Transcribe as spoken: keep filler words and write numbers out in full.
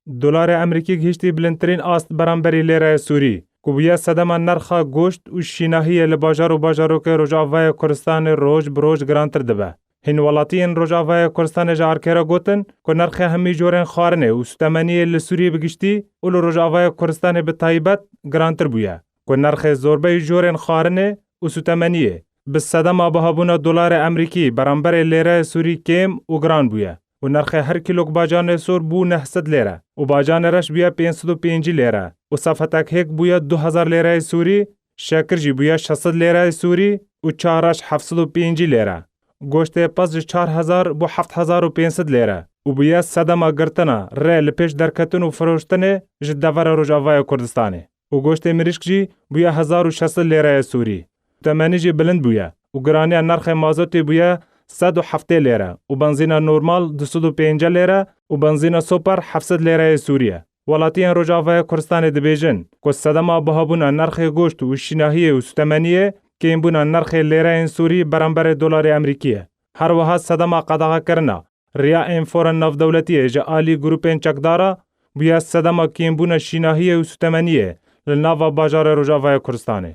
Dolarê Amerîkî gihiştî bilindtirîn ast beramberî lêreyê Sûrî, ku bûye sedema nerxa goşt û şînahiyê li bajar û bajarokê Rojavayê Kurdistanê roj bi roj girantir dibe. Hin welatiyên Rojavayê Kurdistanê ji arkê re gotin ku nerxê hemî corên xwarinê û sûtemeniyê li Sûriyê bi giştî û li Rojavayê Kurdistanê bi taybet girantir bûye, ku nerxê zorbeyî corên xwarinê û sûtemeniyê bi sedema bihabûna dolarê Amerîkî beramberê lêreyê Sûrî kêm û giran bûye û nerxê her kîlok bacanê sor bû neh sed lêre û bacanê reş bûye pênc sed û pêncî lêre û sefetek hêk bûye du hezar lêreyê Sûrî, şekir jî bûye şeş sed lêreyê Sûrî û çareş heft sed û pêncî lêre. Goştê pez ji çar hezar bû heft hezar û pênc sed lêre û bûye sedema girtina rê li pêş derketin û firoştinê ji devera Rojavayê Kurdistanê. Û goştê mirîşk jî bûye hezar û şeş sed lêreyê Sûrî. Temenî jî bilind bûye û giraniya nerxê mazotê bûye sed û heftê lêre û benzîna normal du sed û pêncî lêre û benzîna super heft sed lêreyê Sûrî ye. Welatiyên Rojavayê Kurdistanê dibêjin ku sedema bihabûna nerxê goşt û şînahiyê û sûtemeniyê kêmbûna nerxê lêreyên Sûrî beramberê dolarê Amerîkî ye. Her wiha sedema qedexekirina riya enfora navdewletiyê ji alî grûpên çekdara bûye sedema kêmbûna şînahiyê û sûtemeniyê li nava bajarê Rojavayê Kurdistanê.